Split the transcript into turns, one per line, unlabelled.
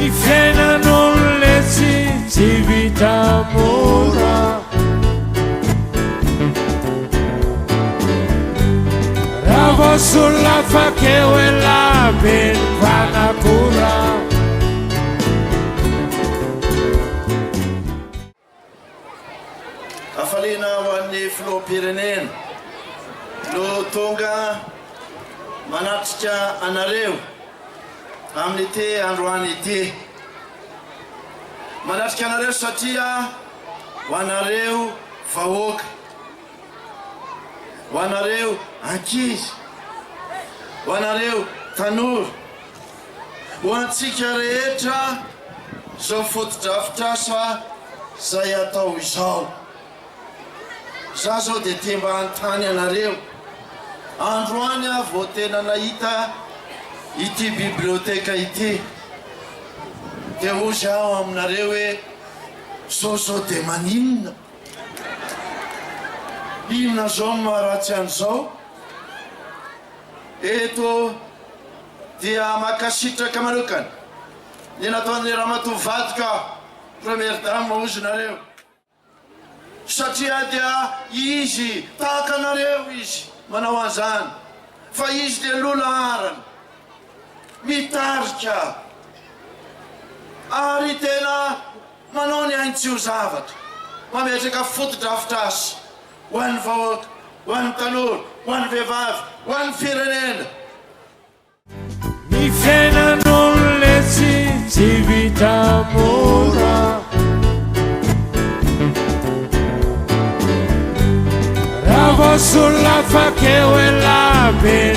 Ny fiainan'olona etsy tsy vita mora. Raha vao solafaka eo elah be ny mpanakora.
Hafaliana ho an'ny Filoham-pirenena no tonga manatrika anareo amin'ity androany ity. Manatrika anareo satria ho anareo vahoaka, ho anareo ankizy, ho anareo tanora, Ho antsika rehetra izao fotodrafitrasa izay atao izao. Za zao dia te mba hanontany anareo. Androany aho vao tena nahita ity biblioteka ity. Dia hozy aho aminareo hoe zao zao dia maninona? Inona zao no maharatsy an'izao? Eto dia mankasitraka manokana ny nataon'ny Ramatoa vadiko aho, Première Dame hozy nareo, satria dia izy tahaka anareo izy manao an'izany, fa izy dia loha laharana, mitarika ary tena manao ny ainy tsy ho zavatra, mametraka fotodrafitrasa ho an'ny vahoaka, ho an'ny tanora, ho an'ny vehivavy, ho an'ny firenena.
Ny fiainan'olona etsy tsy vita mora. Raha vao solafaka eo elah be.